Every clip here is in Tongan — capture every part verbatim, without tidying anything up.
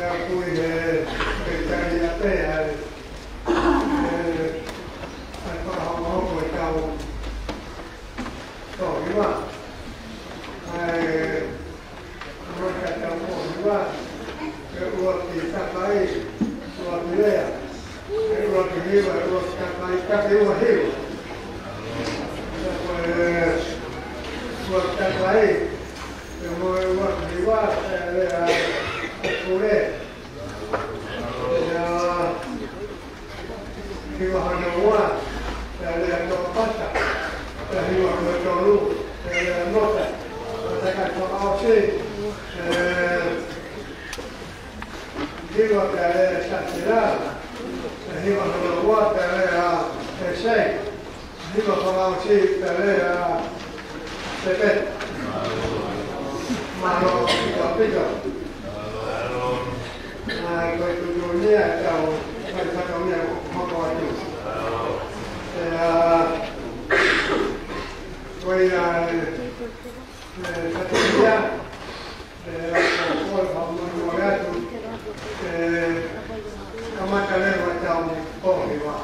Kui he, he tari a te ai. E, ai whakahokohoko e tau. Tō, iwa. Ai, ua ka tau ko, iwa. E ua ki takai, ua ki lea. E ua ki hiva, e ua ki takai, ka ki ua hiva. E ua ki takai, e mo e ua ki hiva, e lea, e kure. Ia, hiva hono ua, pea lea Tokapata, pea hiva hono tolu, pea lea Mota, pea taka Tokausi, e, hiva pea lea Satila, pea hiva hono ua, pea lea Esei. Hiva Fakaʻosi pea lea Sepe. Mālō ʻaupito. Ā, ko e tuʻutuʻuni ia ʻetau fai fatongia ʻo hoko atu. Pea, ko ia, e, e, fatongia. E, ko e fakamolemole atu. E, kamata leva ʻetau pō hiva.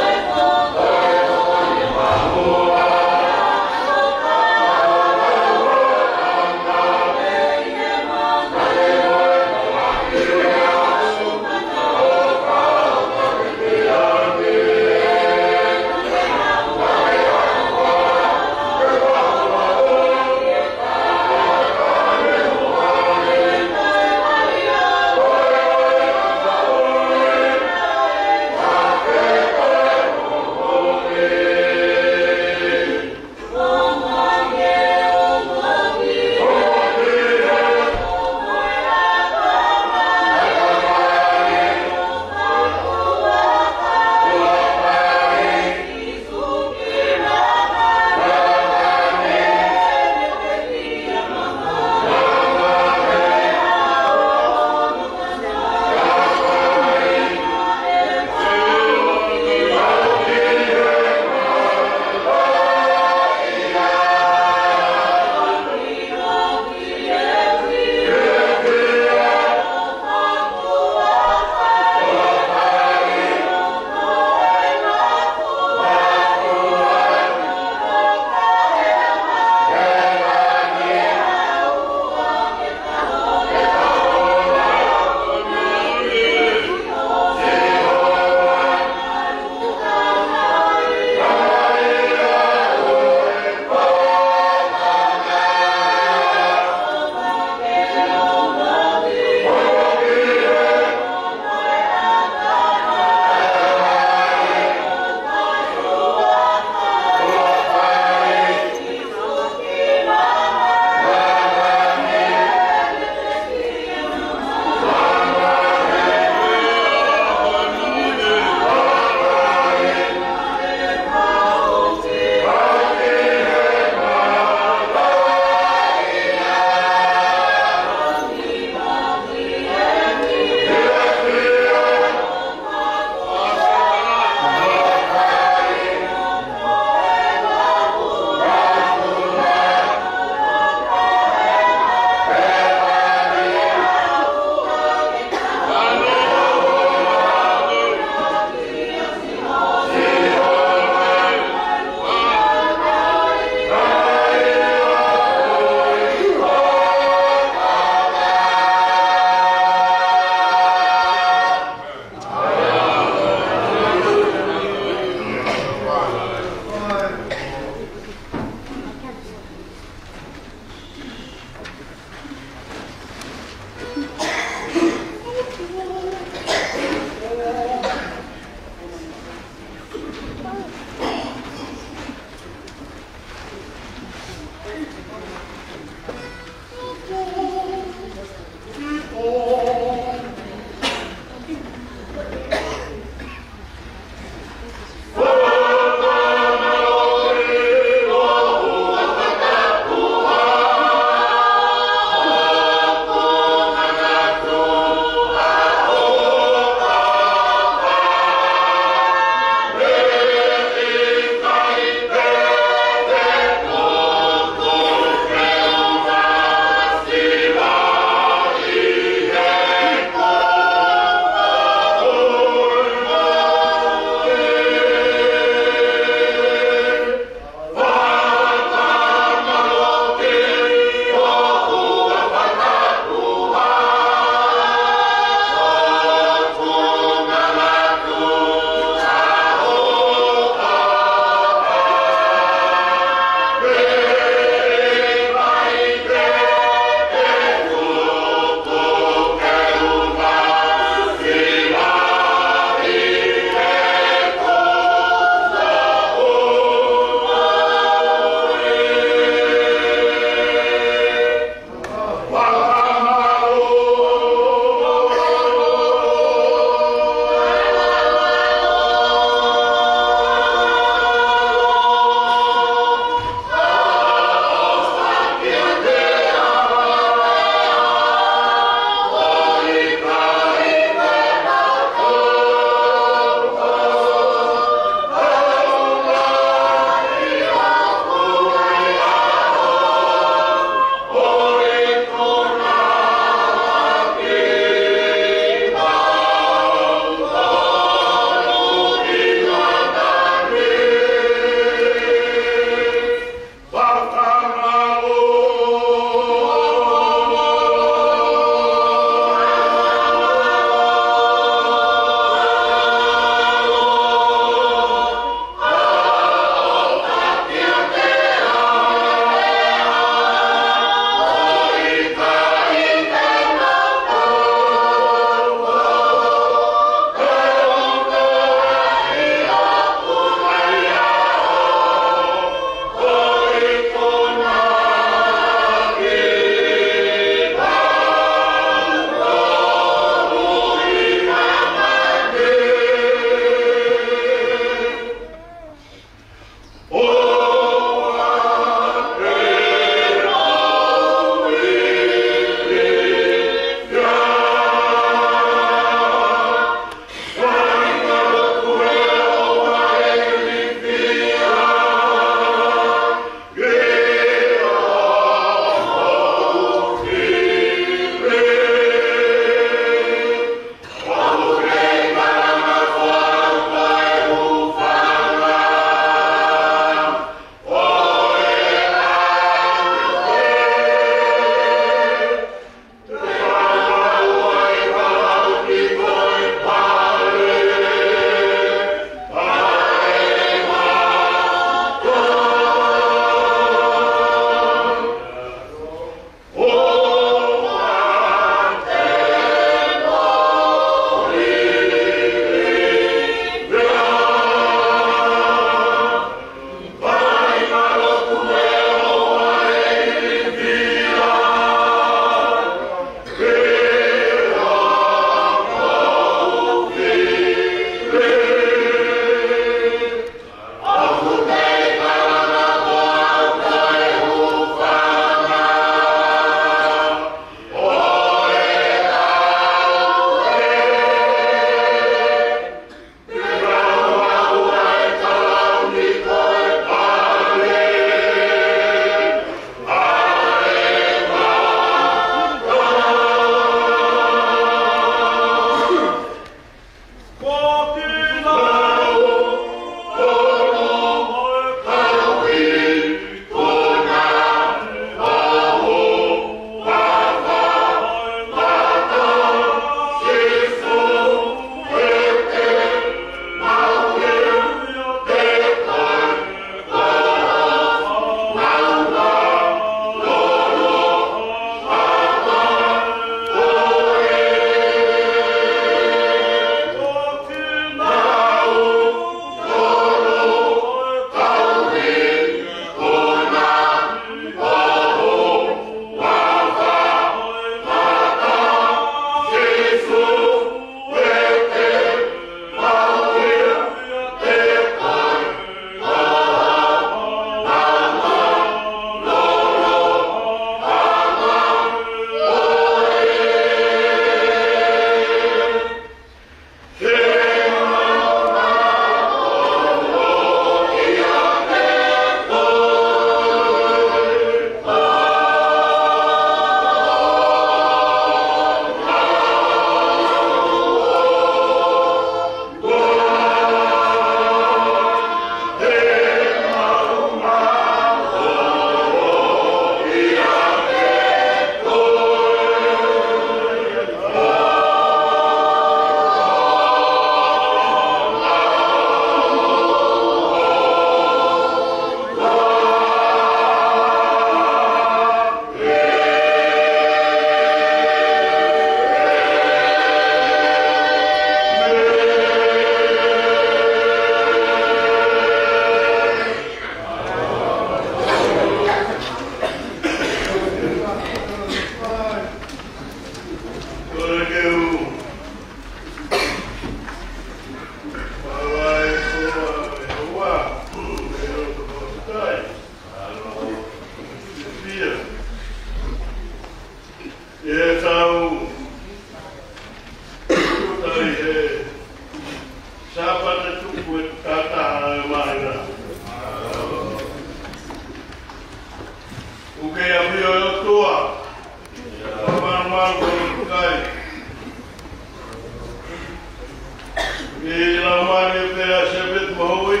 Ke lau mālie pē ʻa Sēpeti Mahuʻi.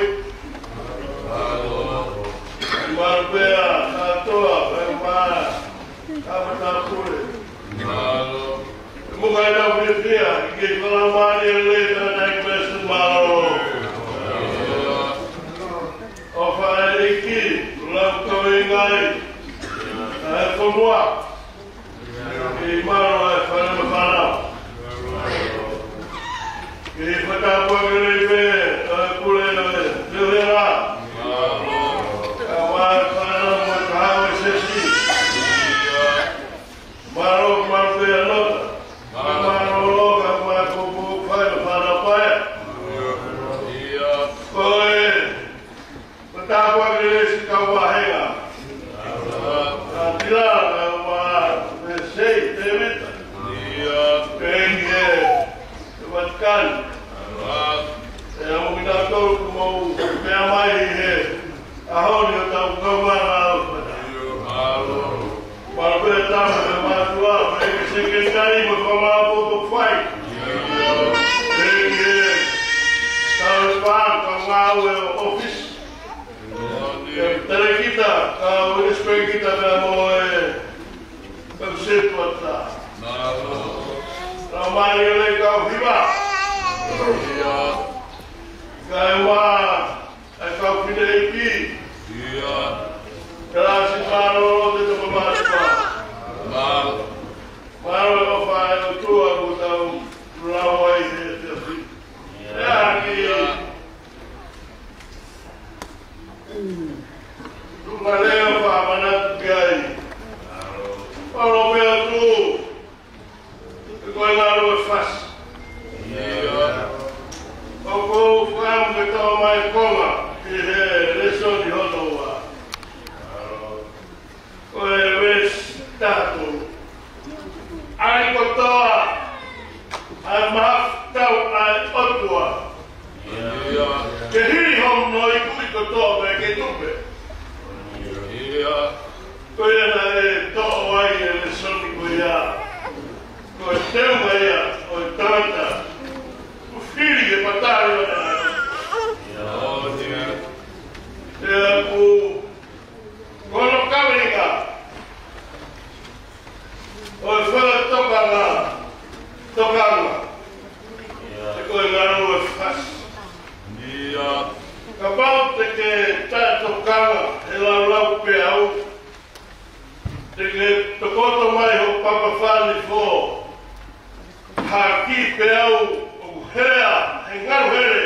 Mālō pē ʻa Katoa, pē mā, ka mata pule. Mālō. Mo kai lau fiefia, ke lau mālie lelei ʻa Taʻi Pēsi, mālō. ʻOfa ʻa e ʻEiki, lau kaveinga ai ʻa e fonua. Kei mālō ʻa e fale mo e fānau. Kei fakatapu ake lelei pē ʻa e pule ʻo e teuhela. Kae ʻumaʻā e fānau mo e kahaʻu ʻo e siasi. Mālō, mālō pē ʻa Nota. Mālō, mālō, kae ʻumaʻā e poupou fai ʻa e fānau paea. Ko e Ko e tāpuaki lelei siʻi kau vāhenga. Ka tila, kau vā, Mesei, Tēvita. Pea ki he, he Vatikani. Pea mo kinautolu kuo mou meʻa mai ʻi he ʻaho ni ʻo tau kau vāhenga ʻo fata. Mālō pē tama mo e mātuʻa, pea ki he sekelitali mo e fakamālō poupou fai. Pea ki he tauhi pāka ngāue ʻo e ʻōfisi. Pea ki he talēkita, kau ʻinisipēkita pea mo e kau sētuata. Lau mālie lelei kau hiva. Kae ʻumaʻā ʻa e kau fineʻeiki. ʻIo. Kalasi mālōlō te toko mātuʻa. Mālō. Mālō e ʻofa ʻa e ʻOtua kuo tau lau ai he efiafi ni. ʻIo. ʻEiki. Tuʻunga lea fakamanatu ki ai. Mālō pē ʻOtua. Ko e ngalu e fasi. ʻIo. ʻOku ou fakaʻamu ke tau mai konga ki he lēsoni hono ua. Ko e veesi taha tolu. ʻAi kotoa ʻa e mahafu tau ʻa e ʻOtua. ʻIo. Ke hili hono ikuʻi kotoa pea ke tupe. ʻIo. Ko ia naʻe toʻo ai e lēsoni ko ia. Ko e teunga ia ʻo e tangata kuo fili ke patali ʻo na. Pea ko hono kaveinga ʻo e fakatokanga, tokanga. He ko e ngalu e fasi. ʻIo. Kapau te ke taʻetokanga he laulau peau, te ke tokoto mai ho papa fānifo. Haki peau ʻoku hea he ngalu hele.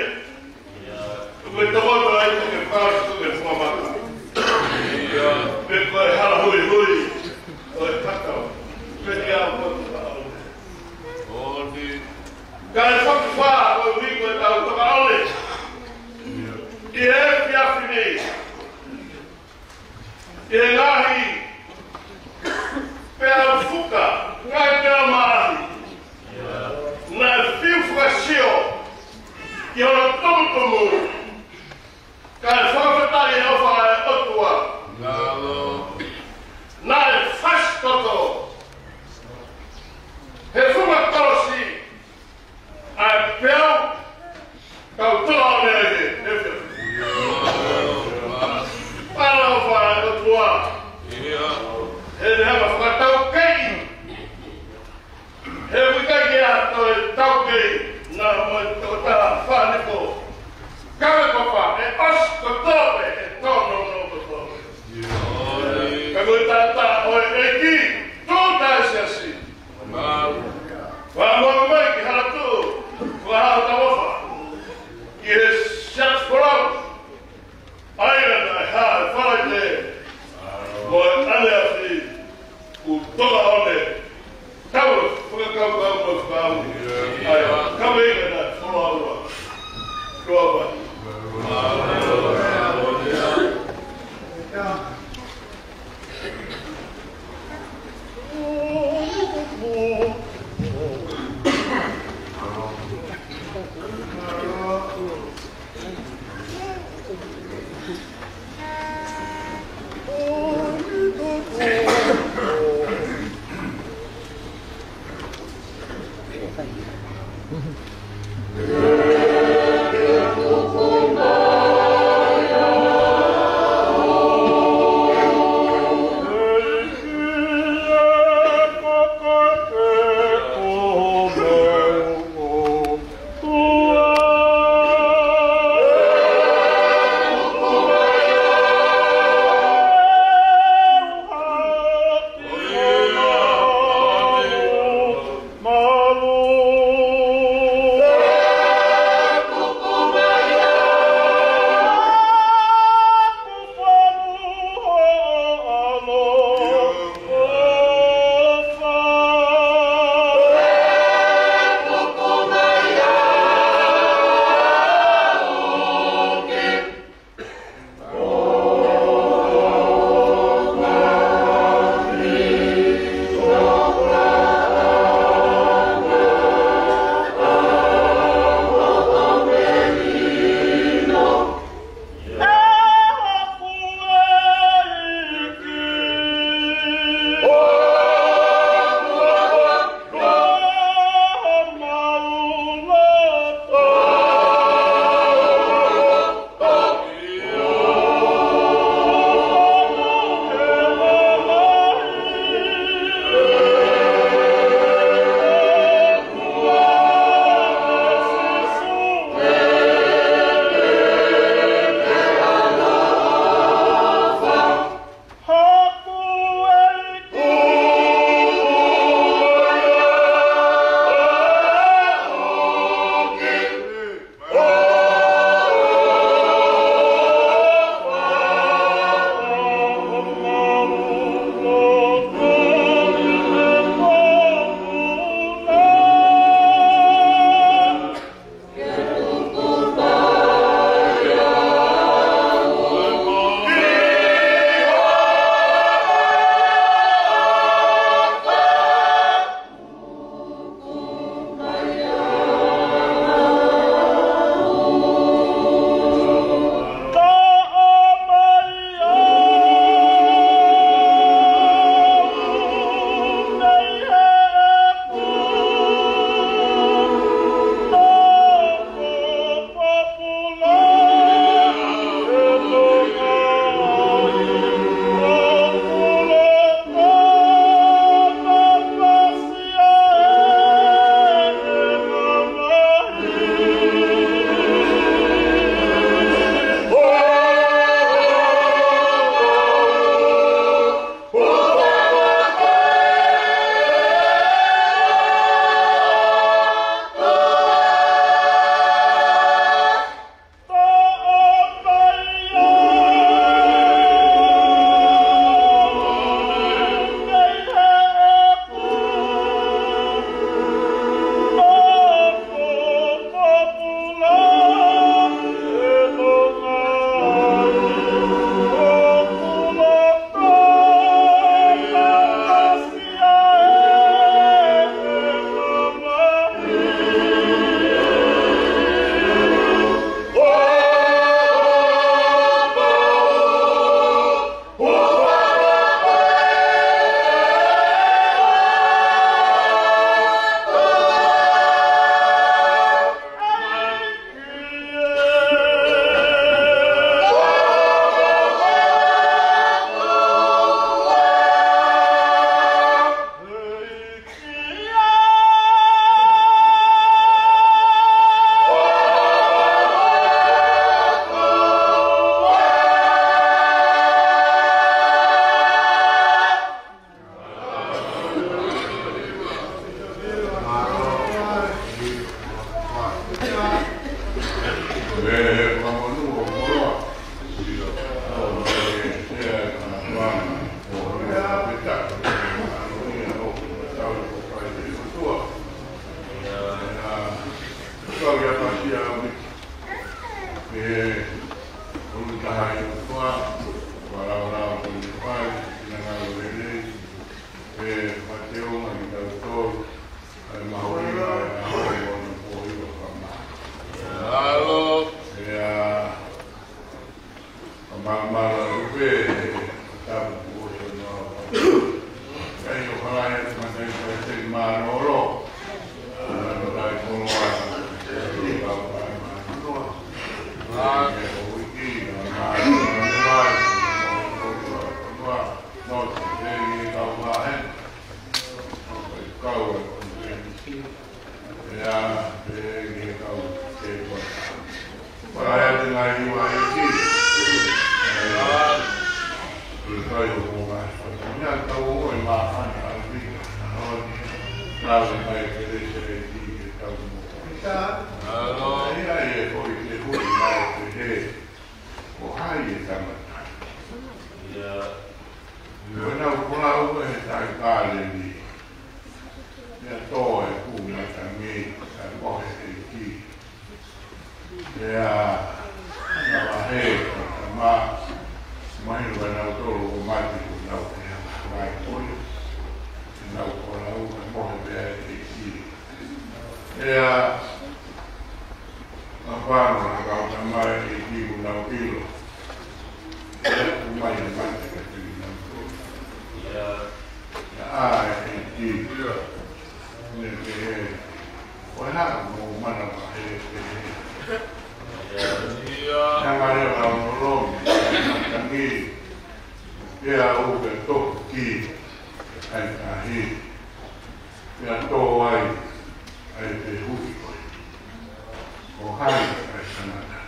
ʻOku ke tokoto ai te ke pasi ko ke fuamaka. Pe ko e hala huihui ʻo e kakau. Pe te au ko e toka ʻole. Kae fakafā ko e ui ko e tau toka ʻole. ʻI he efiafi ni. ʻI he ngaahi peau fuka, ngaahi peau māʻahi. Naʻe fiu fakasio ki hono tumutumu. Kae fakafetaʻi e ʻofa ʻa e ʻOtua. Naʻe fasi toto he funga kolosi ʻa e peau kau toa ʻo e efiafi. Mālō ʻofa ʻa e ʻOtua. He ne hanga fakataukei. He ʻoku ʻikai ke ʻi ai ha toe taukei naʻa mo e tokotaha fānifo. Ka ko e papa, ʻe ʻosi kotoa pē, ʻe tōnounou kotoa pē. Ka ko e taʻataʻa ʻo e ʻEiki, tō taʻe siasi. Fakamoʻoni mai ki Halatuʻu, fakahā hotau ʻofa ki he siasi folau. ʻAi lana ʻe hā e Falaite mo e ʻaneafi, kuo toka ʻo ne tau fakakaukau mo e fakaʻamu. ʻAi, kaveinga na folaua. Tuʻa ʻofa. Ē, mateunga ni tautolu, ʻa e mahuʻinga ʻo e ʻaho ni ʻo e pō ʻi Vavama. Mālō. ʻIa, ka māmālō pē, tapu kuo ʻosi noa. Kai ʻo halai atu matai kai te mālōlō. Mālō kai koloa. Mālō. Mālō. Mālō. Nō te tēnei kau vāhena. Kau e konvenisi. ʻIa, tēnei kau te kua. Pea ʻe te ngai ua e ki. ʻIa, ʻi kai o mo ngai. ʻIa, kau o e māhana a vika. Nau mai ke le se le ki ke kau mo. ʻIa, ʻe koi ke hui mai ke he. Ko hai e tangata. ʻIa. Ko ʻenau folau ʻe he tai kāleli. Pea tō e kū matangi, kae mohe e ʻEiki. Pea, ʻa e vahe, ʻa e tama, mai ʻenau tolo ʻo mate ko nau ke hanga mai ko ia. ʻEnau folau, kae mohe pē e ʻEiki. ʻIa, ʻa Pālo, ʻa e kau tama e ʻEiki kuo nau ʻilo. ʻIa, ʻoku mai e mate ka te nau tō. ʻIa, ʻa e ʻEiki. Ne ke he. Ko e hā mo mana ma he ke he. ʻIa, ʻia. Nanga lea lau no lomi, tangi. ʻIa, ʻo ke toki. ʻAi kahi. Pea tō ai, ʻa e fehuʻi ko ē. Ko hai ʻa e tangata?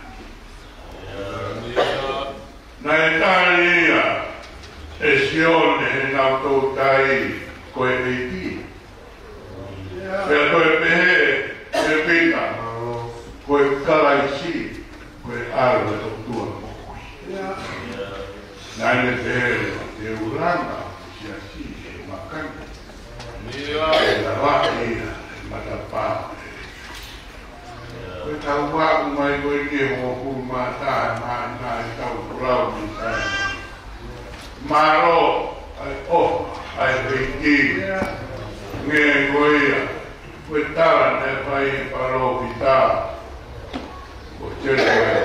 Naʻe tali ia ʻe Sione ʻi heʻenau toutai ko e ʻEiki. Pea toe pehē ʻe Pita, ko e Kalaisi, ko e ʻAlo ʻo e ʻOtua moʻui. Naʻe pehē, te u langa ʻa e siasi ʻi he makana. ʻIa. ʻE lava ia ʻe he matapā. Ko e tau vaʻu mai ko ē ki he hongofulu mā taha, mā taha ʻetau folau ni tai. Mālō, ʻa e ʻofa, ʻa e ʻEiki. Nge ko ia, ko e tala naʻe fai ʻe he palōfita. Ko Jeremaia.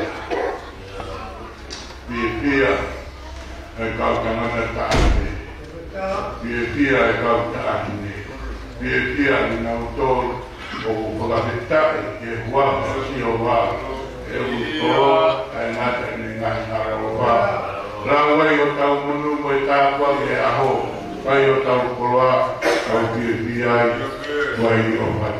Fiefia e kau tangata taʻahine. Fiefia e kau taʻahine. Fiefia ʻi nautolu ʻoku fakafetaʻi ki he huafa ʻo Sihova. ʻE ʻuto, ʻa e ngata ʻi he ngaahi hala ʻo e ʻOtua. Lau ai hotau monū mo e tāpuaki he ʻaho. Fai hotau koloa, tau fiefia ai, ʻoku ʻi ai ʻofa.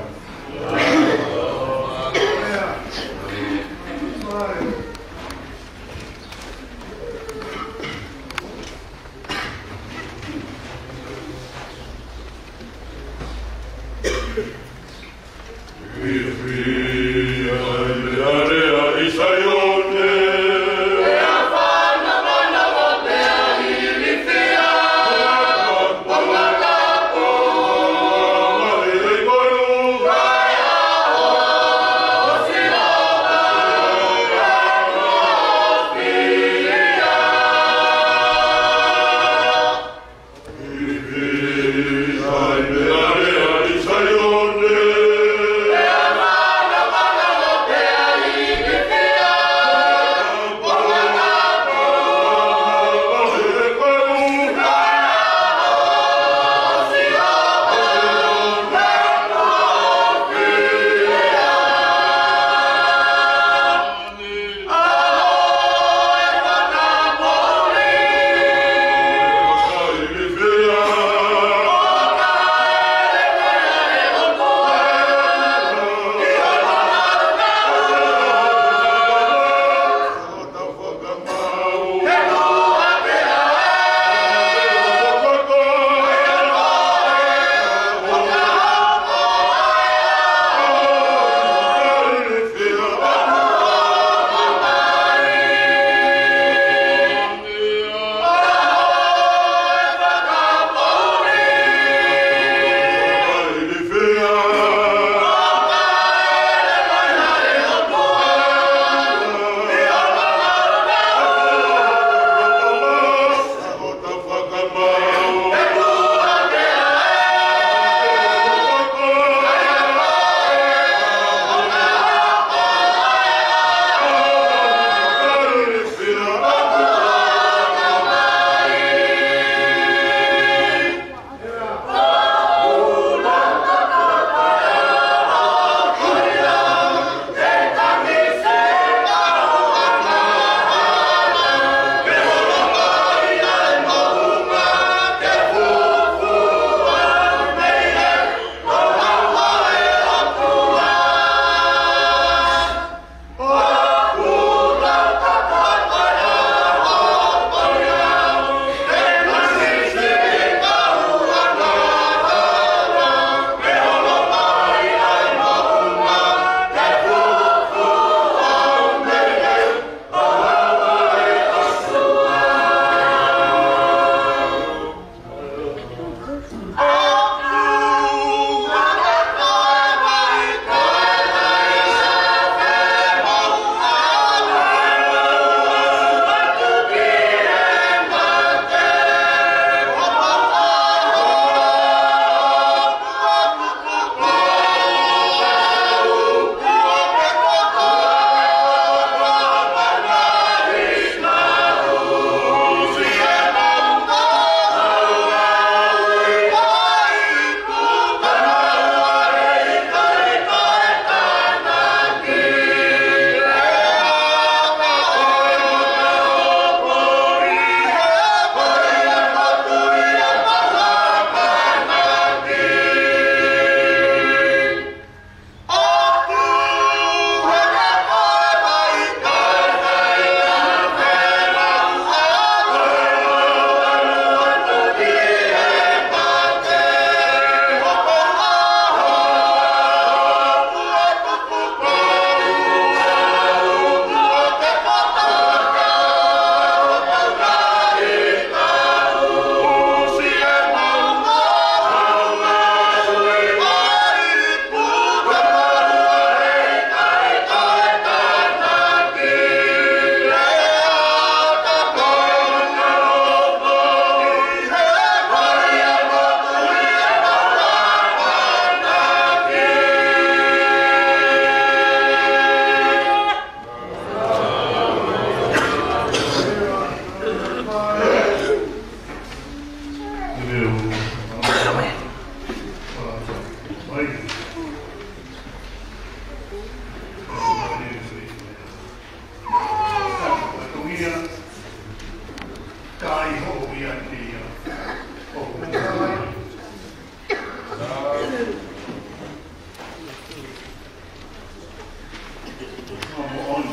Moʻoni.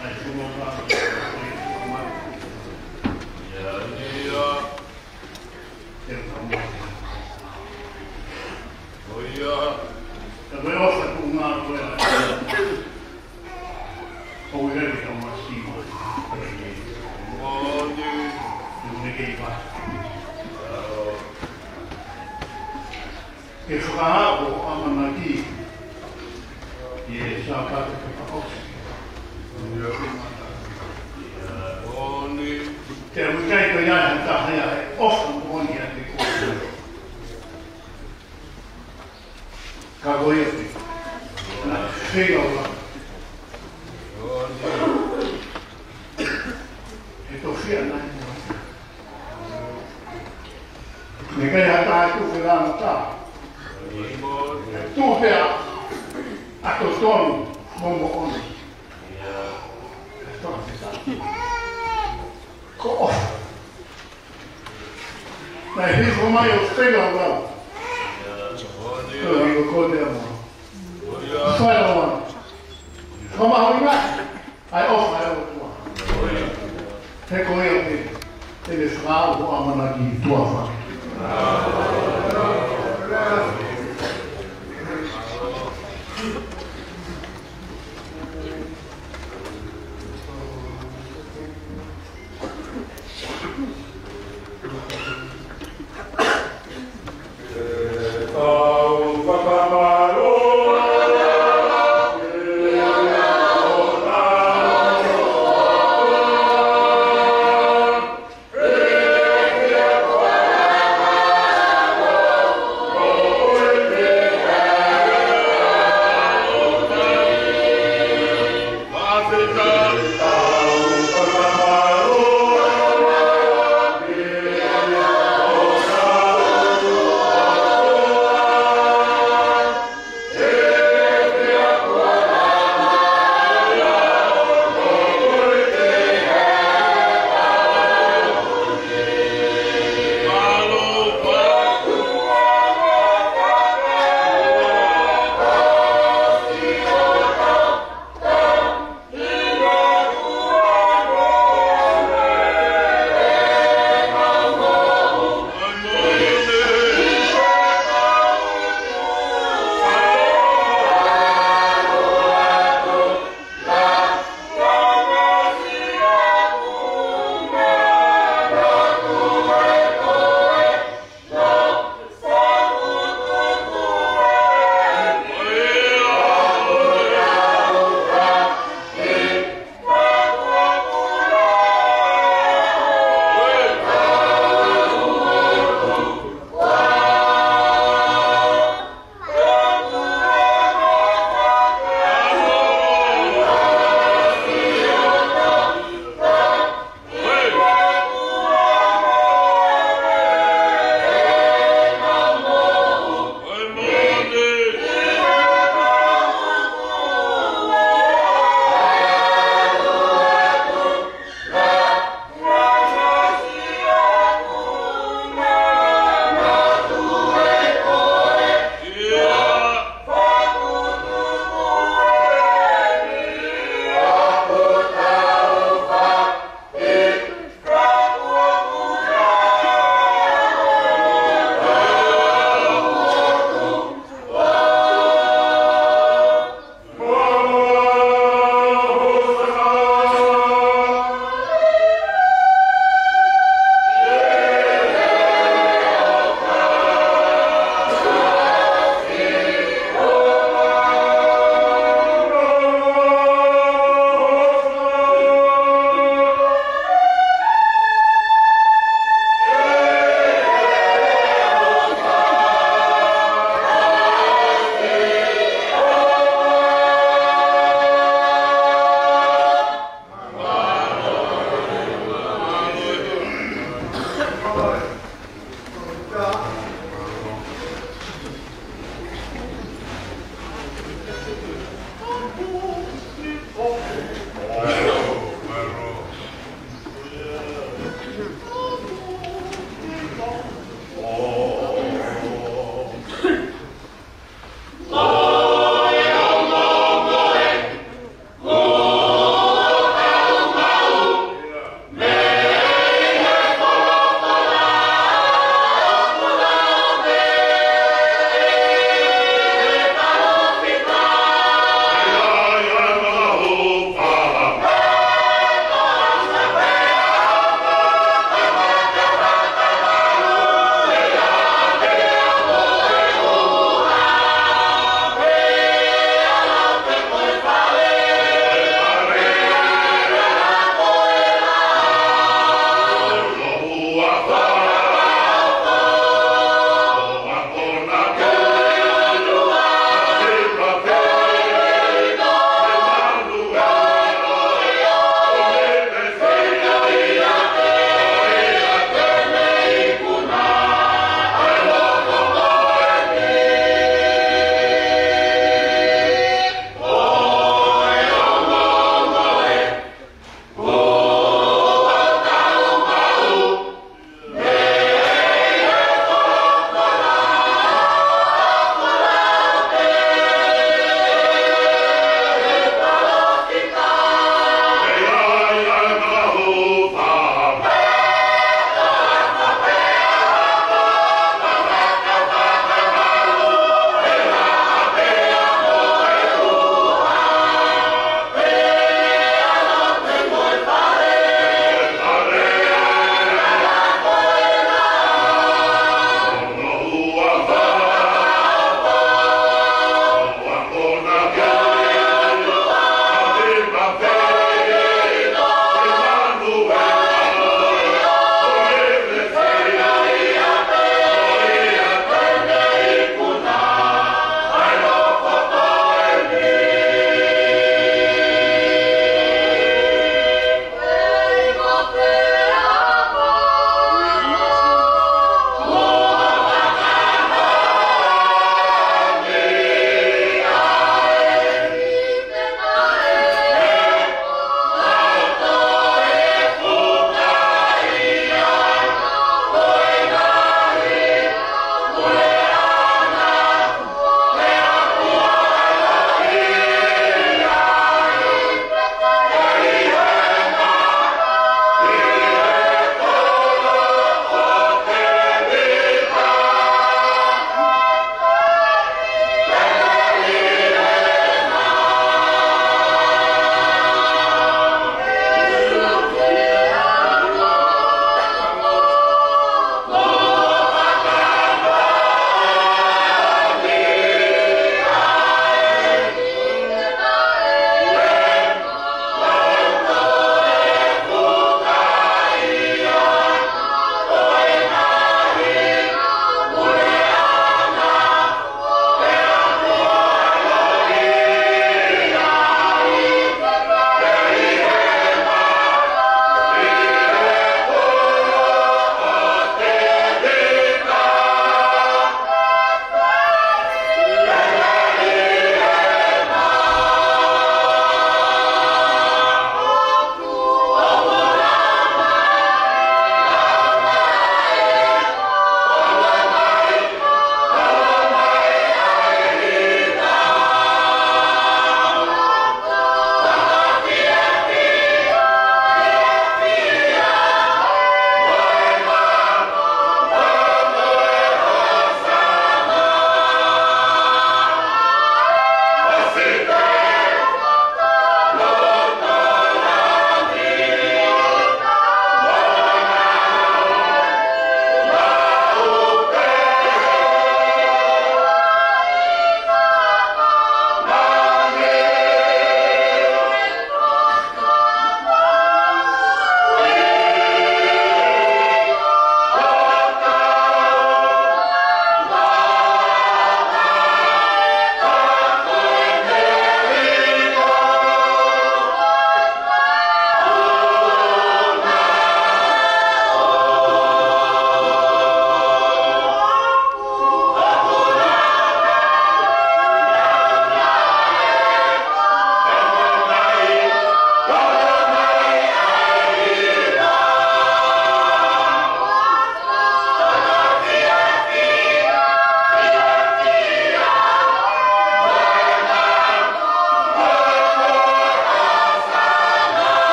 ʻA e fononga. ʻIo, ʻio. ʻIo. Ka ko e ʻofa ʻoku ngāue ʻa e ʻOku ʻikai ke tau masima. Moʻoni. Te u ne kei pa. Ke fakaʻaho ʻamanaki. ʻI he Sāpate fakaʻosi. Moʻoni. Te u ʻikai ko ia he taha ia he ʻofa moʻoni ʻa te koe. Ka ko ia pē. Na, feilaula. He tofiʻa nai. Me kai hata ai tu fela mata. Tu pea. ʻA totonu mo moʻoni. Ko ʻofa. Naʻe hifo mai ʻo feilaula. Ko e hiko ko te amo. Feilaula. Ko mahuʻinga. ʻA e ʻofa ʻa e ʻOtua. He ko ia pē. Te ne fakaʻaho ʻamanaki tuʻa fā.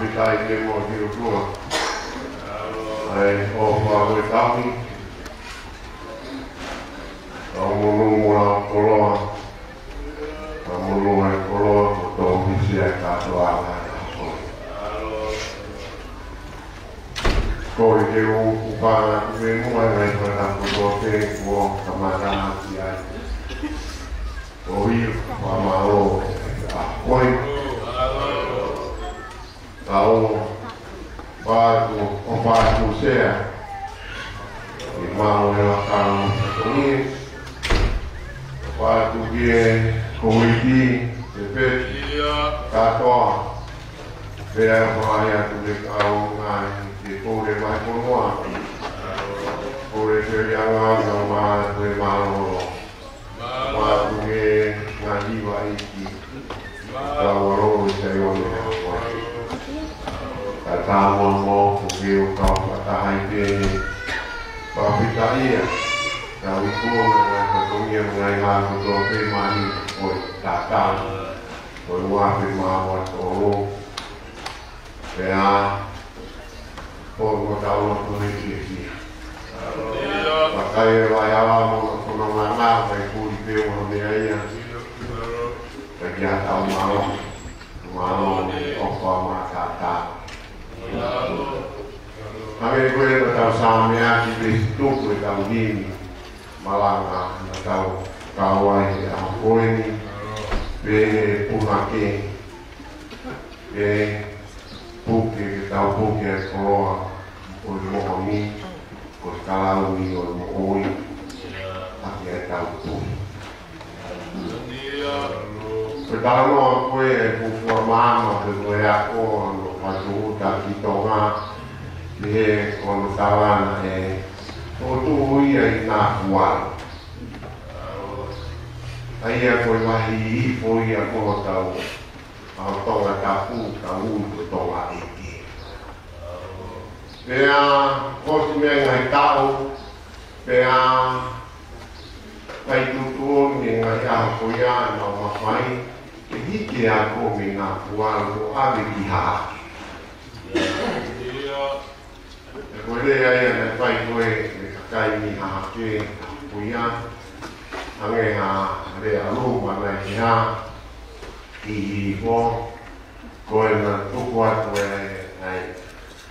Fakafetaʻi ke mo ki ʻOtua. ʻAi, ʻofa mo e taʻu ni. Tau monū mo lau koloa. Tau monū e koloa, ko tō misi ai kātoa ʻa e ako. Ko e ke u kupanga tu me mua ngai fata kuto te kuo kamata ki ai. Ko ia, fakamālō, ʻa koe. Tau, patu, ʻo patu sea. I mau e wakau, ko ia. Patu ke, ko iti, te peti, kātoa. Pea fai atu le kau ngai, te kore mai konoa. Kore te ia ngā, ngā mā, te mālōlō. Mālō. Mālō e ngaahi vaʻa iki. Tau alo i sai o me a koe. Ka tāmua mo, ko ke o kau fakataha i te. Fakafetaʻia. Tau i kona, ngā katongia, ngā i hā kotoa pē mahi, ko e tātā. Ko e ua pē mā ua tolo. Pea, ko e ua tau ua ko e ki e fia. Pakai e vai ala mo, ko no ngā ngā, kai kuli pē o mea ia. Kai kia tau mālō. Mālō e ʻofa mātātā. Hangē ko e na tau sāmea ki pē tuku e tau himi. Malanga na tau kau ai he ʻaho ko eni. Pē he punake. Ke puke, ke tau puke e koloa, ko e moʻoni, ko e kalauni ʻo e moʻui, ʻaki e tau tui. Ko e talanoa ko e fuofua maama, pe ko e ako, ʻa Fatu ʻUta ki Tonga, he ko hono talanoa ʻe, ʻo tuʻu ia ʻi Nafualu. ʻA ia ko e vahi ifo ia ko hotau ʻa Tongatapu, ka ui ko Tongaʻeiki. Pea, ʻosi mei he ngaahi taʻu, pea, fai tuʻutuʻuni e ngaahi ʻaho ko ia, nau mafai, ke hiki e ako mei Nafualu ʻo ʻave ki Hahake. He ko e lea ia naʻe fai ko ē, mei he kakai mei Hahake, ko ia, hangē ha lea Loma naʻe hā, ʻi, ʻi ko, ko e na tuku atu e, ai.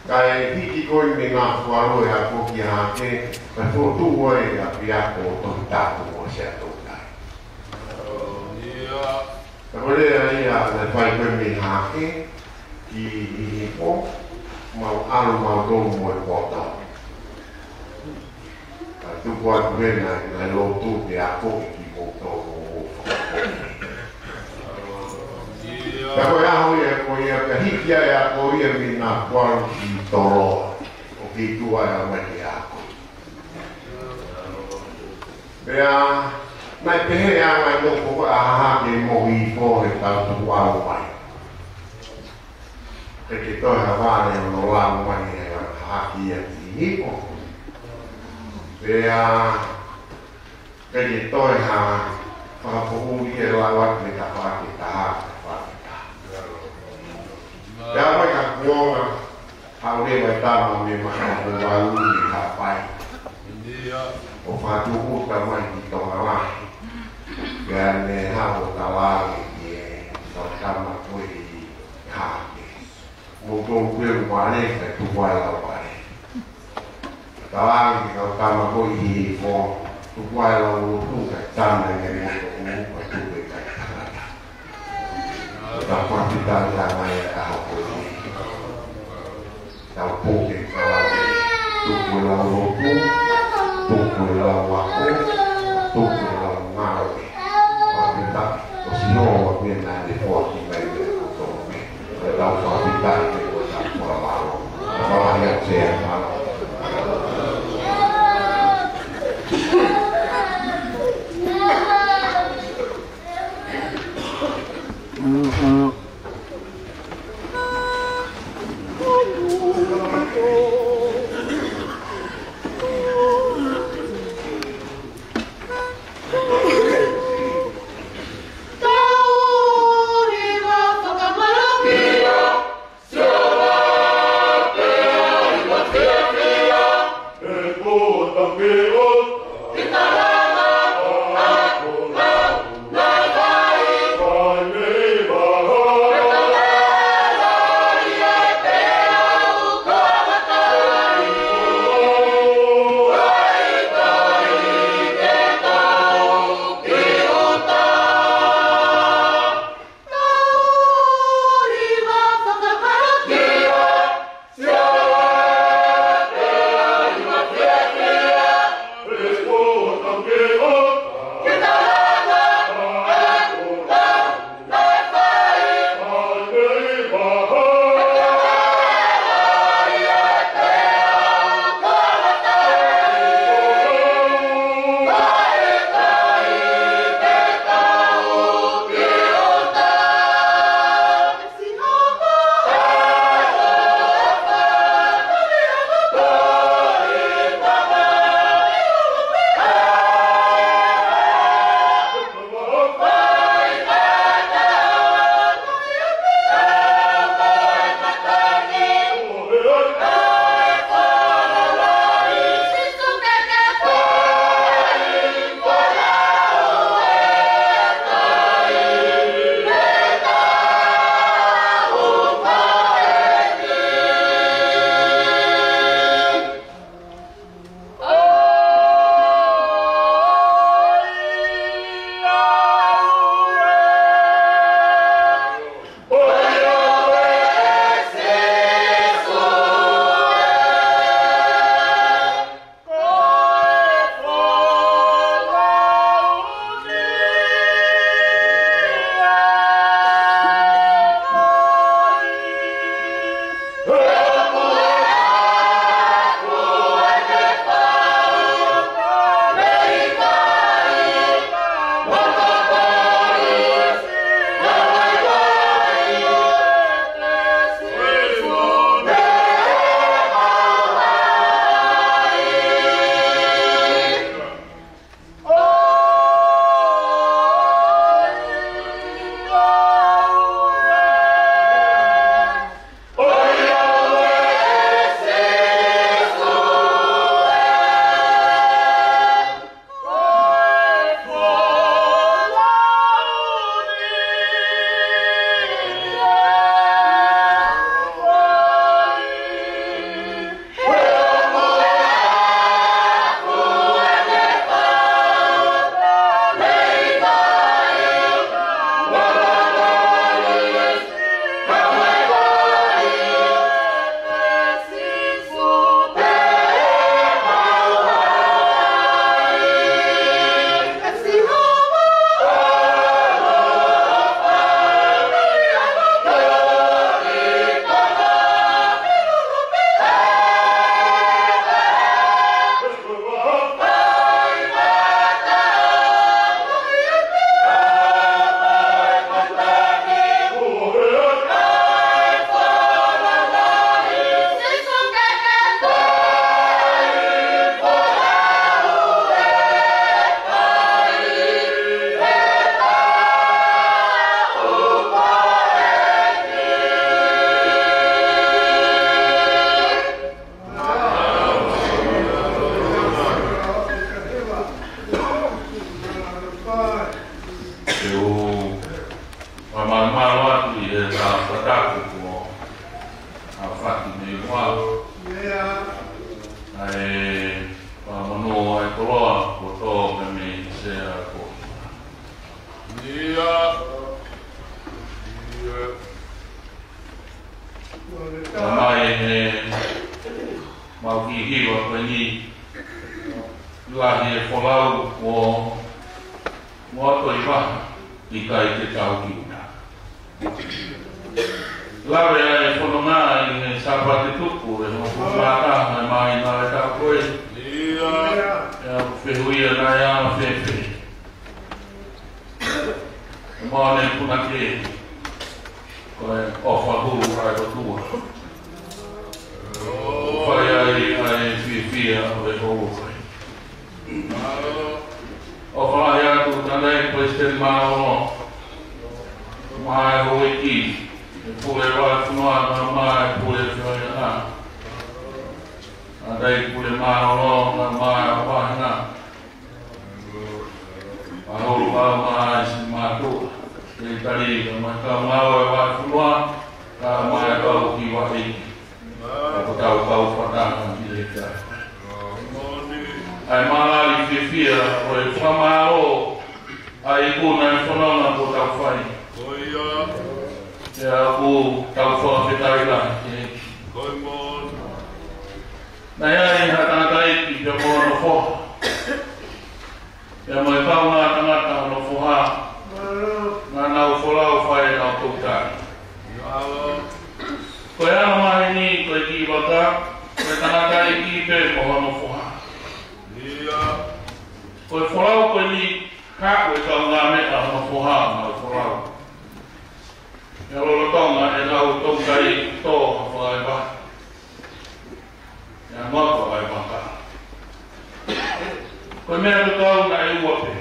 Kae hiki ko ē mei Nafualu e ako ki Hahake, kae fotu ko ē ʻapiako Tohi Tapu ʻo Siaʻatoutai. Ka ko e lea ia naʻe fai ko ē mei Hahake ki Hihifo, mau ʻalu mautolu mo e poto. Ka tuku atu hena, naʻe lotu ke akoʻi kimoutolu mo mou fakakoʻi. Ka ko e ʻaho ia ko ia, ka hiki ai e ako ia mei Nafualu ki Toloa, ʻo kei tuʻu ai ʻo ʻomai ke ako. Pea, naʻe pehē ʻa e ngaahi nofo ko ē ʻa Hahake mo Hihifo he tau tuku ʻalu mai. ʻIkai ke toe ha vale hono lau mai ʻe Hahake ia ki Hihifo. Pea, ʻikai ke toe ha fakafoʻou ia ʻe lau atu mei he tafaʻaki ʻe taha ki he tafaʻaki ʻe taha. Pea mai ka kuonga, haʻu leva e tama mei Makapuvalu ʻi Haʻapai. ʻO Fatu ʻUta mai ki Tonga lahi. Pea ne haʻu ʻo talaange ki he kau tama ko ē ʻi Hahake. Mo ko ʻeku vale, kae tuku ai lau vale. Talaange ki he kau tama ko ē ʻi Hihifo, tuku ai lau lotu, kae tama e motoʻu, kae tuku e kakai tangata. Tau fakafetaʻi ʻa e ngaahi ʻaho ko eni. Tau puke ka lau. Tuku e lau lotu. Tuku e lau ako. Tuku e lau ngāue. Fakafetaʻi. Ko Sihova pē naʻa ne foaki mai pē ko tō pē. Tau fakafetaʻi pē ko tau fakamālō. Fakamālō ia te a mālō. Ke u fakamālō atu ʻi he fakatapu kuo ʻafaki mei muʻa. ʻA e fakamonū ʻa e koloa kuo tō mei he sea ko ia. Tamai, he mau kiʻi hiva ko eni, lahi e folau kuo, kuo ʻoatu ʻi vaha, ʻikai ke tau ki ʻuta. Lave ʻa e fononga ʻi he Sāpate tupu, ʻe hongofulu mā taha ʻa e māhina ʻo e taʻu ko ē. ʻE au fehuʻia naʻe anga fēfē. ʻE mau ne punake, ko e ʻofa hulu ʻa e ʻOtua. ʻOku fai ai ʻa e fiefia ʻo e ʻOtua. ʻOfa lahi atu ki he Palesiteni Mālōlō, mo e houʻeiki, e pule valefonua, mo e pule faiʻanga. ʻA e Pule Mālōlō, mo e Kae ʻumaʻā siʻi mātuʻa, sekelitali, kae ʻumaʻā e kaungā ʻo e vahefonua, kae ʻumaʻā e kau kiʻi vaʻinga. Ka ko ʻetau kau fakataha ki he ʻEiki. ʻA e mālali fiefia ʻo e fakamālō ʻa e ikuna ʻo e fononga kuo tau fai. Ko ia. Pea ʻoku tau fakafetaʻi lahi ki he ʻEiki. Ko ia. Naʻe ʻi ai ha tangataʻeiki pea mo hono foha, pea mo e kaungā tangata hono foha, naʻa nau folau fai ʻenau toutai. Ko e angamaheni ko e kiʻi vaka, ko e tangataʻeiki pē mo hono foha. Ko e folau ko eni, haʻu e kaungāmeʻa hono foha ʻo nau folau. Pea lolotonga ʻenau toutai, tō ha fakaʻevaha. ʻE anga fakaʻevaha. Ko e meʻa tatau naʻe ua pē.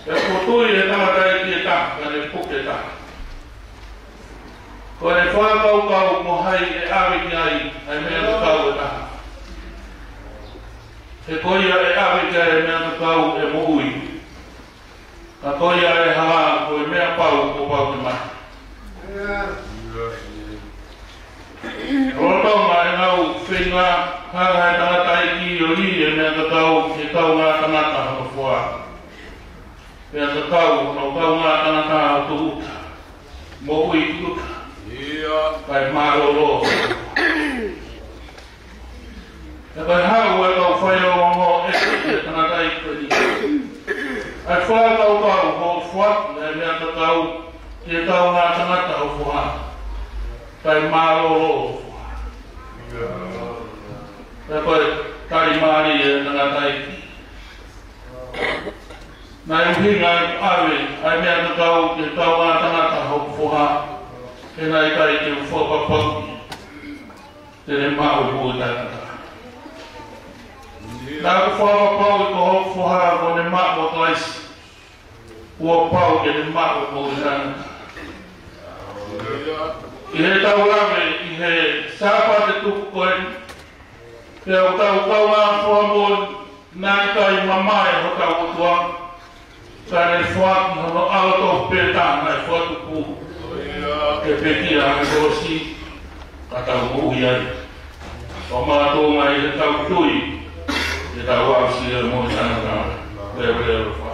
Pea kuo tui e tangataʻeiki ʻe taha, ka ne puke taha. Ko ʻene fakakaukau ko hai ʻe ʻave ki ai ʻa e meʻa tatau ʻe taha. He ko ia ʻe ʻave ki ai e meʻa tatau ʻe moʻui. Ka ko ia ʻe hala, ko e meʻa pau kuo pau ke maʻu. Lolotonga ʻenau feinga, hanga ʻe he tangataʻeiki ʻo lī e meʻa tatau ki he kaungā tangata hono foha. Pea tatau hono kaungā tangata ʻo tūʻuta, moʻui tūʻuta, kae mālōlō. Pea ko e haʻu e kau faiongoongo ʻe he tangataʻeiki ko eni. ʻA e fakakaukau hoʻo foaki ʻa e meʻa tatau ki he kaungā tangata hoʻo foha, kae mālōlō hoʻo foha. Pea ko e tali mālie ʻa e tangataʻeiki. Naʻe ʻuhinga ʻa e ʻave ʻa e meʻa tatau ki he kaungā tangata hoʻo foha, he naʻe ʻikai ke u fakapapauʻi te ne maʻu e moʻui taʻengata. Naʻa ku fakapapauʻi ko hoku foha kuo ne maʻu ʻa Kalaisi, kuo pau ke ne maʻu e moʻui taʻengata. ʻI heʻetau lave ʻi he Sāpate tuku ko eni, pea ʻoku tau kaungā foha moʻoni, naʻe ʻikai mamae hotau ʻOtua, ka ne foaki hono ʻAlo tofu pē taha naʻe fokotuʻu ke pekia ʻi he kolosi, ka tau moʻui ai. ʻO makatuʻunga ʻi heʻetau tui, ʻetau aʻusia e moʻui taʻengata. Leveleva.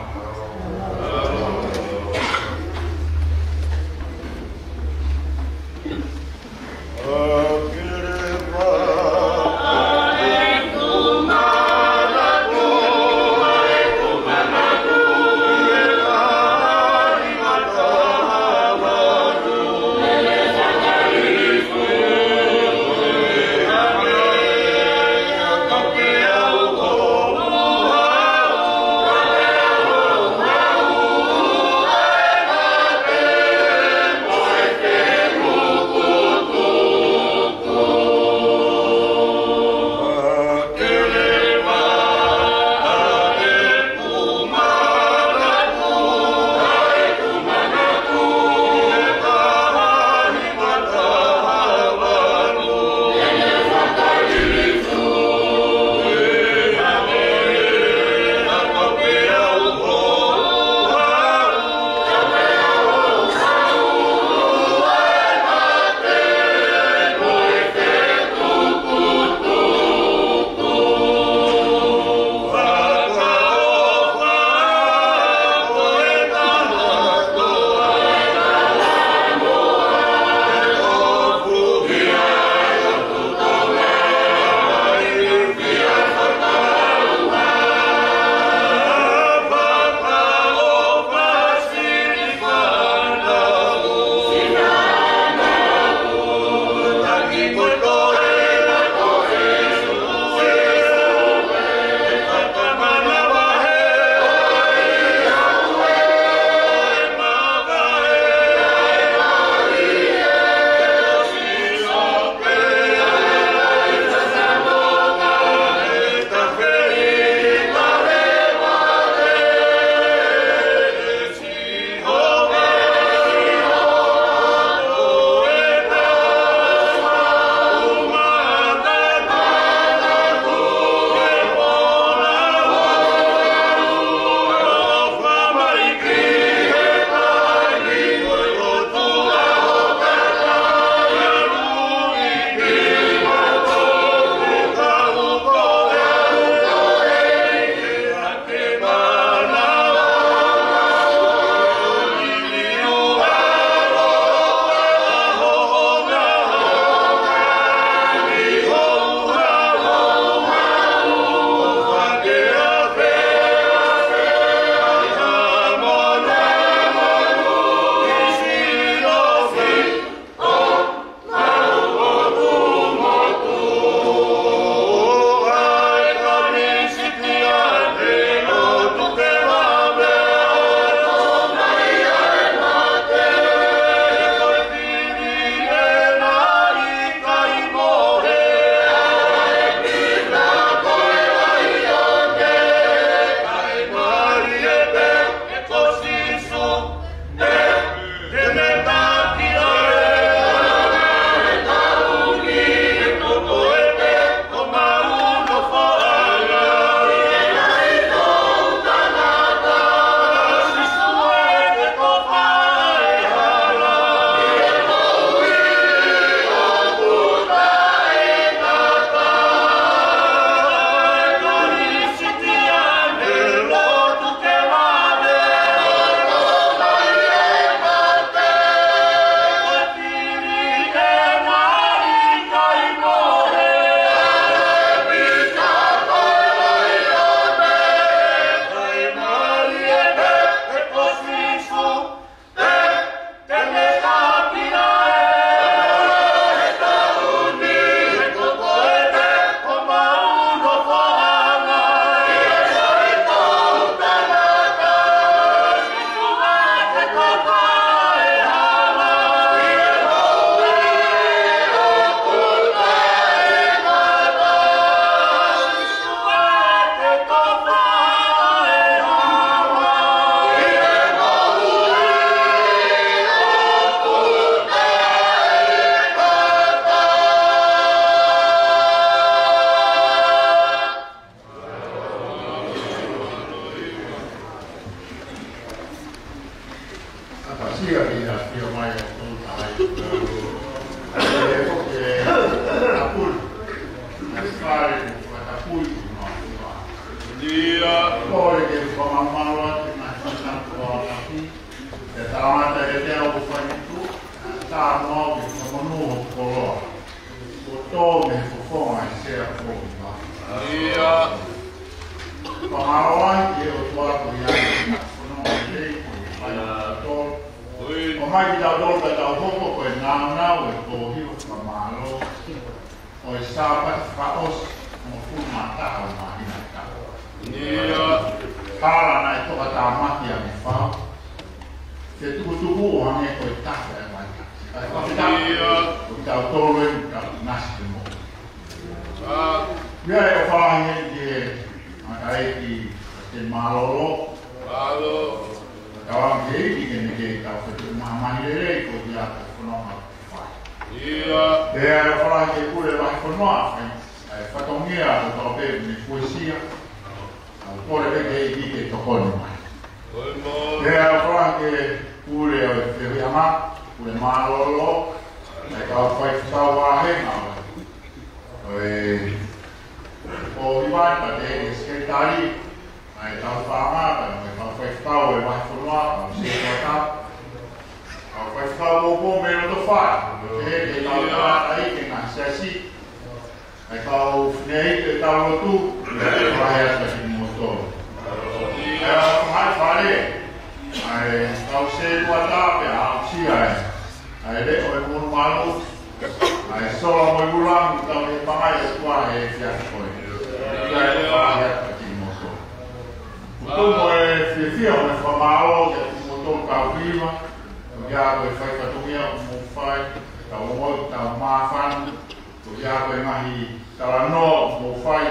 Ia. Kole ke fakamālō atu ki he ngaahi fānau ko ia. Ke tau ʻata ke te au ko fai tu. Tau mau ke fakamālō ho koloa. Ko tō me fofonga e sea ko ia. Ia. Fakamālō ai ki he ʻOtua ko ia. Fono mai lei ko ia. Fai tō. Ui. ʻOmai kitautolu ka tau hoko ko e nāunau e kōhiva fakamālō ʻo e Sāpate fakaʻosi hongofulu mā taha ʻo e māhina ʻe taha. Ia. Hala naʻe tokatāmaki ʻa e fau. Ke tukutuku ʻo hangē ko e tafe ʻa e maika. ʻA e fakafetaʻi. Ia. Ko kitautolu eni ka ngasi te mo. Ia ʻe ʻofa lahi heni ki he Mataʻeiki Kapiteni Mālōlō. Mālō. Tauange ki he ʻEiki ke ne kei tau fetuʻu mahamahine lelei ko ia ko e fononga. Ia. Pea ʻofa lahi ki he pule vahefonua, ʻa e fatongia ʻo tau pē ne fuesia. ʻOku kole pē ki he ʻEiki ke tokoni mai. Oi mo. Pea ʻofa lahi ki he pule ʻo e fehuʻiʻanga, pule mālōlō, ʻa e kau faifekau vāhenga ʻo e, ʻo e ʻOtua, pea mo e sekelitali, ʻa e kau fānau, pea mo e kau faifekau ʻo e vahefonua, kau sekelitali, kau faifekau poupou mei loto fale, ʻa e kau tangataʻeiki ʻo e ngaahi siasi, ʻa e kau fineʻeiki ʻo e kau lotu, ʻa e kau faifekau ʻi moto. ʻA e kau faifekau fale, ʻa e kau sekelitali pea aʻusia ʻa e, ʻa e leʻo ʻo e monumanu, ʻa e sola mo e ula mo e tau he pangai ʻa e ʻOtua he efiafi ko eni. ʻA e kau faifekau ʻi moto. Ko e fiefia mo e fakamālō kiate kimoutolu kau hiva, ko ia ko e fai fatongia ʻoku mou fai, tau ongoʻi, tau māfana, ko ia ko e ngaahi talanoa ʻoku mou fai,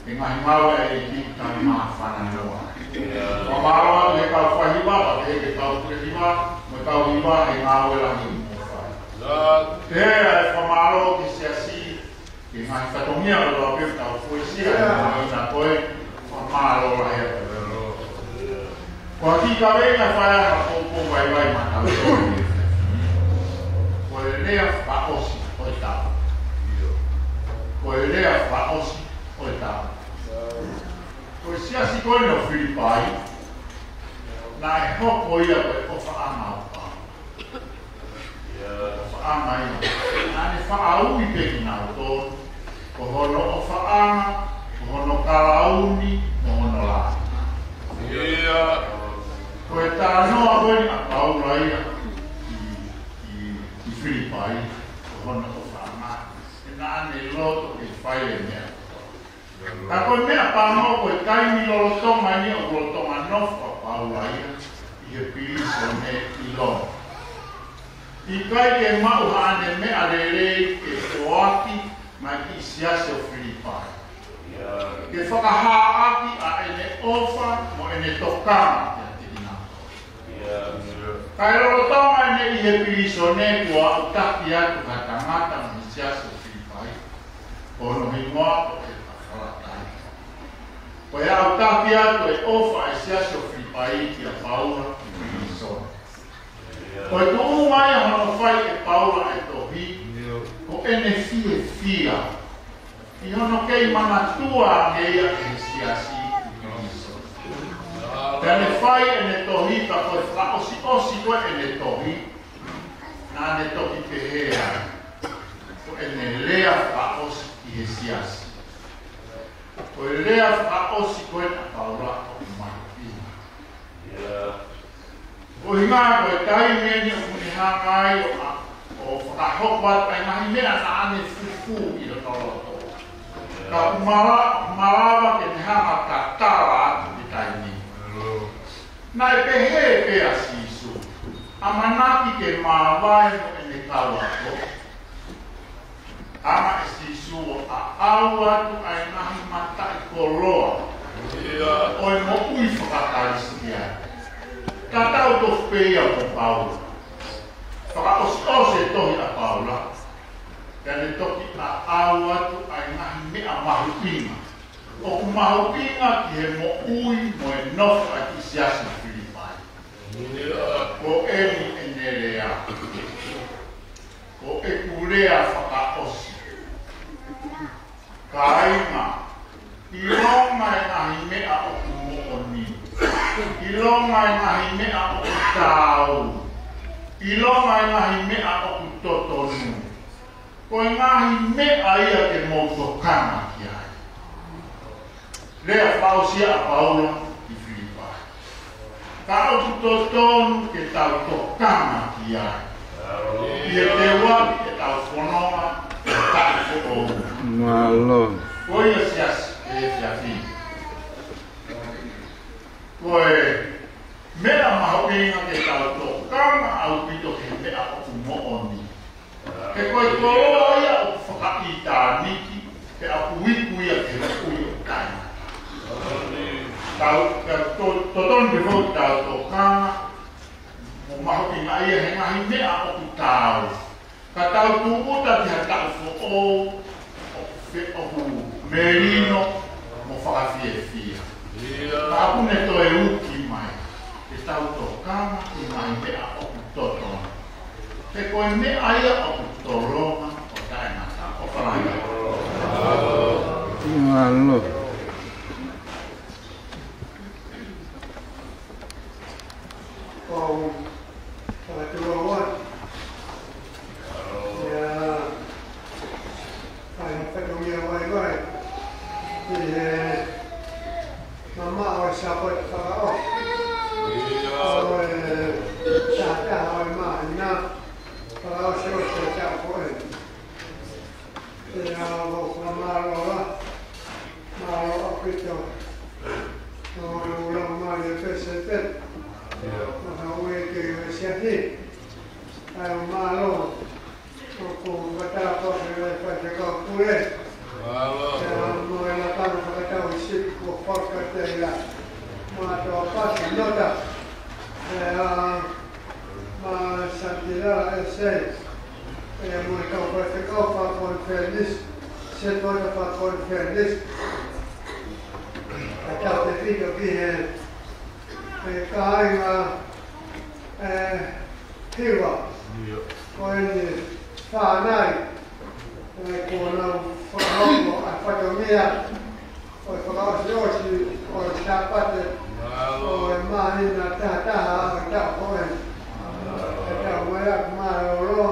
he ngaahi ngāue ʻa e ʻEiki tau māfana noa. Fakamālō atu he kau fai hiva, pea ki he kau pule hiva, mo e kau hiva he ngāue lahi ʻoku mou fai. Pea ʻe fakamālō ki he siasi, ki he ngaahi fatongia ʻoku tau pē tau fuesia, ʻa e māhina ko ē, fakamālō lahi atu. Ko e kiʻi kaveinga fai ʻa e poupou vaivai maʻatautolu. Ko e lea fakaʻosi ʻo e taʻu. Ko e lea fakaʻosi ʻo e taʻu. Ko e siasi ko eni ʻo Filipai, naʻe hoko ia ko e ʻofaʻanga ʻo Paula. ʻOfaʻanga ia. Naʻa ne faʻa ui pē kinautolu, ko hono ʻofaʻanga, ko hono kalauni, ko hono lāngilangi. Ia. Ko e talanoa ko eni ʻa Paula ia ʻi, ʻi, ʻi Filipai, ko hono ʻofaʻanga. He naʻa ne loto ke fai e meʻa. Ka ko e meʻapango ko e taimi lolotonga ni ʻoku lolotonga nofo ʻa Paula ia ʻi he pilīsone ʻi Loma. ʻIkai ke maʻu haʻane meʻa lelei ke foaki mai ki he siasi ʻo Filipai. Ke fakahaaʻi ʻa ʻene ʻofa mo ʻene tokanga kiate kinautolu. Kae lolotonga ʻene ʻi he pilīsone kuo aʻutaki atu ha tangata mei he siasi ʻo Filipai. Ko hono hingoa ko ʻEpafalataito. Ko e aʻutaki atu e ʻofa ʻa e siasi ʻo Filipai kia Paula ʻi pilīsone. Ko e tuʻunga ia hono fai ʻe Paula e tohi, ko ʻene fiefia ʻi hono kei manatua ange ia ʻe he siasi ʻi pilīsone. Pea ne fai ʻene tohi, ka ko e fakaʻosiʻosi ko ē ʻene tohi, naʻa ne toki pehē ai, ko ʻene lea fakaʻosi ki he siasi. Ko e lea fakaʻosi ko ē ʻa Paula ʻoku mahuʻinga. ʻUhinga ko e taimi eni ʻoku ne hanga ai ʻo, ʻo fakahoko atu ʻa e ngaahi meʻa naʻa ne fufū ʻi loto loto. Ka ʻoku mala-, malava ke ne hanga ʻo tatala atu ki he taimi. Naʻe pehē pē ʻa Sīsū, ʻamanaki ke māvae mo ʻene kau ako. Hanga ʻe Sīsū ʻo ʻaʻau atu ʻa e ngaahi mataʻikoloa ʻo e moʻui fakakalisitiane. Tatau tofu pē ia mo Paula. Fakaʻosiʻosi e tohi ʻa Paula, pea ne toki ʻaʻau atu ʻa e ngaahi meʻa mahuʻinga ʻoku mahuʻinga ki he moʻui mo e nofo ʻa e kiʻi siasi Filipai. Ko eni ʻene lea. Ko ʻeku lea fakaʻosi. Kāinga, ʻIlonga e ngaahi meʻa ʻoku taau. ʻIlonga e ngaahi meʻa ʻoku totonu. Ko e ngaahi meʻa ia ke mou tokanga ki ai. Lea fakaʻosi ʻa Paula ki Filipai. Ka ʻoku totonu ke tau tokanga ki ai. ʻI he teuaki ke tau fononga, ke tau foʻou. Mālō. Ko ia siasi, e siasi. Ko e meʻa mahuʻinga ke tau tokanga ʻaupito ki he meʻa ʻoku moʻoni. He ko e koloa ia ʻoku fakaʻitāniti, pea ʻoku iku ia ki he moʻui ʻoku taʻengata. Tau, tau to-, totonu ke foki tau tokanga, mo mahuʻinga ia he ngaahi meʻa ʻoku taau. Ka tau tūʻuta ki ha taʻu foʻou, ʻoku fe-, ʻoku melino mo fakafiefia. Ka ʻoku ne toe uki mai, ke tau tokanga ki he ngaahi meʻa ʻoku totonu. He ko e meʻa ia ʻoku tolonga ʻo taʻengata. ʻOfa lahi. Mālō. Ko au, fakatulou atu. ʻIo, fai ha fatongia vaivai ʻi he mamaʻo e Sāpate fakaʻosi. ʻO e taha taha ʻo e māhina fakaʻosi ʻo e taʻu ko eni. Pea ʻoku ou fakamālō lahi, mālō ʻaupito. ʻOku ou laumālie pē se pē. ʻOku ou ʻeke ʻi he siasi. ʻAi ʻo mālō. ʻOku ou fakatapu atu ki he faifekau pule. Mālō. Pea mo e lakanga fakatau ʻi sipi kuo fakateia. Mātuʻa Pasi Nota. Pea mo Santilala ʻEsei. Pea mo e kau faifekau fakakonifelenisi, setuata fakakonifelenisi. Kae tau tefito ki he, he kāinga, ē, hiva. ʻIo. Ko eni fānau, ē, kuo nau fakahoko ʻa e fatongia ʻo e fakaʻosiʻosi ʻo e Sāpate ʻo e māhina taha taha ʻo e taʻu ko eni. Kae tau mai ʻa e mālōlō,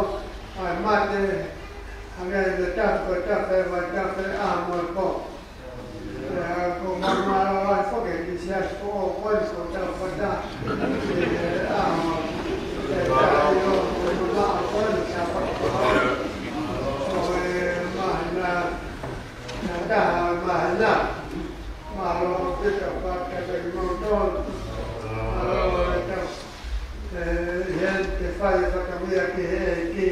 ʻa e mate, ʻa e tafe, ko e tafe, ʻa e tafe ʻa mo e pō. Pea ʻoku ou fakamālō lahi foki ki he siasi foʻou ko eni kuo tau fata. ʻA mo e taʻu ʻo e mamaʻo ko eni Sāpate. ʻO e māhina, taha ʻo e māhina. Mālō ʻaupito fakataha kimoutolu. Mālō ʻaupito. ʻE, ʻi he te fai e fatongia ki he ʻEiki.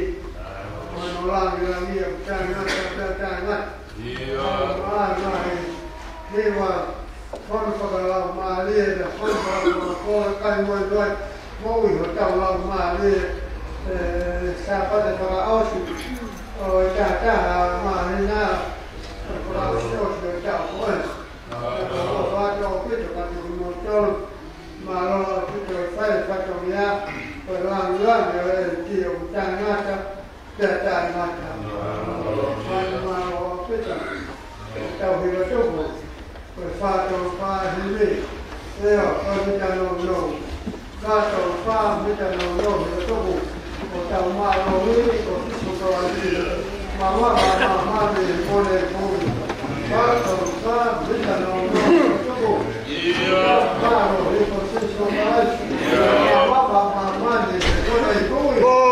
Mo hono lāngilangiʻia ʻoku taʻengata, taʻengata. ʻIo. Mālō, mālō, hiva, hono fakalaumālie, ʻa hono fakalaumālie, kai mo e tuai, moʻui hotau laumālie, ē, Sāpate fakaʻosi ʻo e taha taha māhina, fakaʻosiʻosi ʻo e taʻu ko eni. Mālō. Ko e fakataha ʻaupito kiate kimoutolu. Mālō ʻaupito e fai fatongia, ko e lāngilangi ʻo e ʻEiki ʻoku taʻengata, pea taʻengata. Mālō, mālō ʻaupito. Tau hiva tupu, ko e fā tolu fā himi. ʻIo, ko e mita nounou. Fā tolu fā mita nounou, hiva tupu. Ko ʻetau mālohi ko Sīsū Kalaisi. Mamafa ʻa māmani he pō ni. Fā tolu fā mita nounou, hiva tupu. Mālohi ko Sīsū Kalaisi. Mamafa ʻa māmani he pō ni.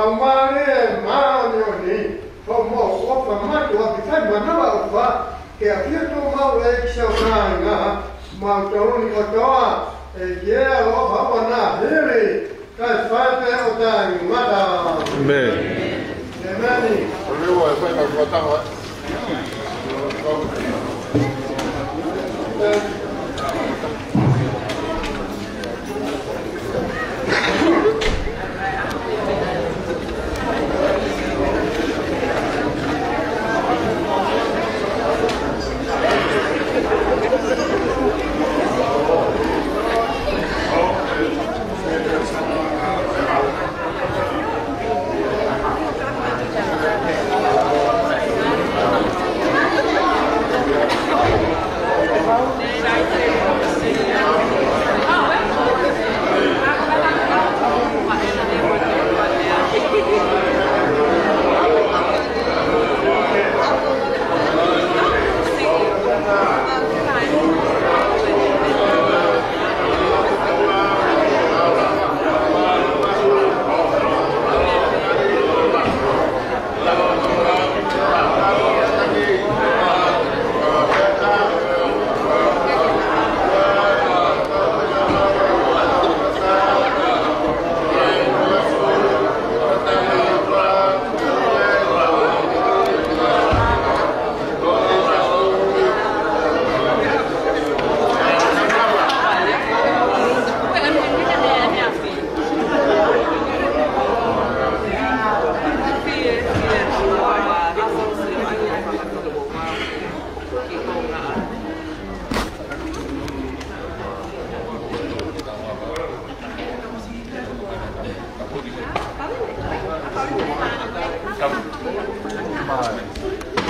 Mālie māʻoniʻoni, ʻoku mau ʻofa mātuʻaki, fai manavaʻofa ke ʻafio atu maʻu ʻEiki siʻo kāinga, mautolu ni kotoa, ʻEiki ē, ʻaloʻofa ʻoua naʻa hili, kae fai pē ʻo taʻengata. ʻĒmeni. ʻĒmeni.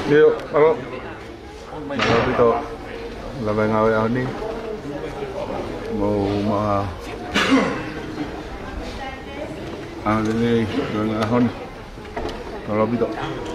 ʻIo, ʻalo. Mālō ʻaupito. Lava e ngāue ʻaho ni. Mou ma. ʻAho ni, ngāue ʻaho ni. Mālō ʻaupito.